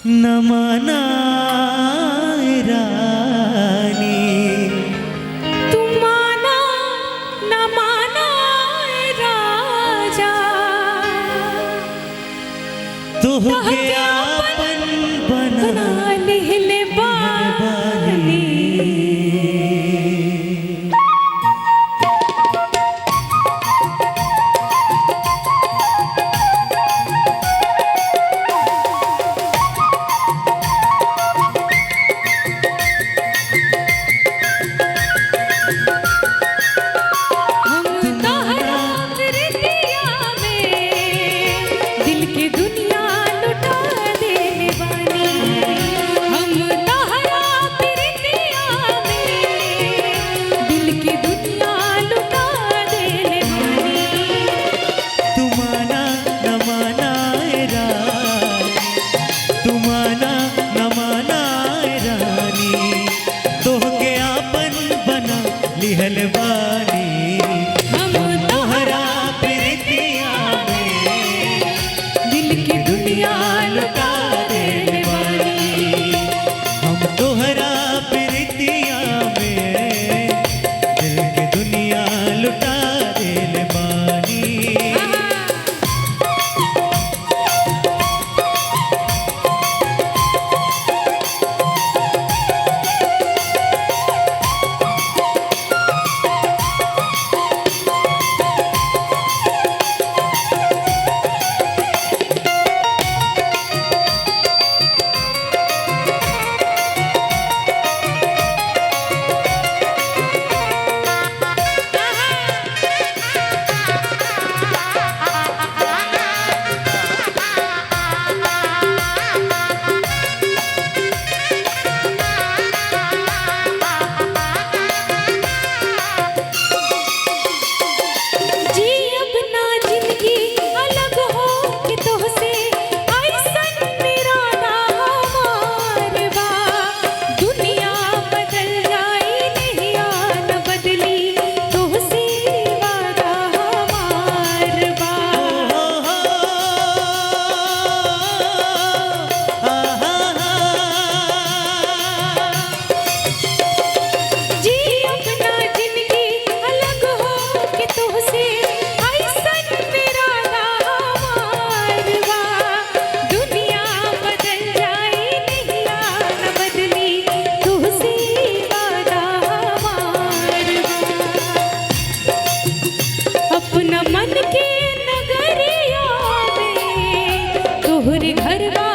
न माना रानी, तू माना न माना राजा, तुहके आपन बना बना लिहले बानी। हम तोहरा प्रीतिया में दिल के दुनिया लुटा देले बानी। हम तोहरा प्रीतिया में दिल के दुनिया लुटा देले बानी। तू माना न माना रानी, तू माना न माना रानी, तोहके आपन बना लिहल बानी। हम तोहरा प्रीतिया में दिल के दुनिया लुटा देले बानी। हम तोहरा प्रीतिया में दिल के दुनिया लुटा दिल बानी। जी अब ना जिंदगी अलग हो के तोहसे, ऐसन इरादा हमार बा। दुनिया बदल जाई नहीं आन बदली, तोहसे वादा हमार बा। जी अपना जिंदगी अलग हो के तोहसे, ऐसन इरादा हमार बा। दुनिया बदल जाए नहीं आन बदली, तोहसे वादा हमार बा। अपना मन के नगरिया में तोहरे घरवा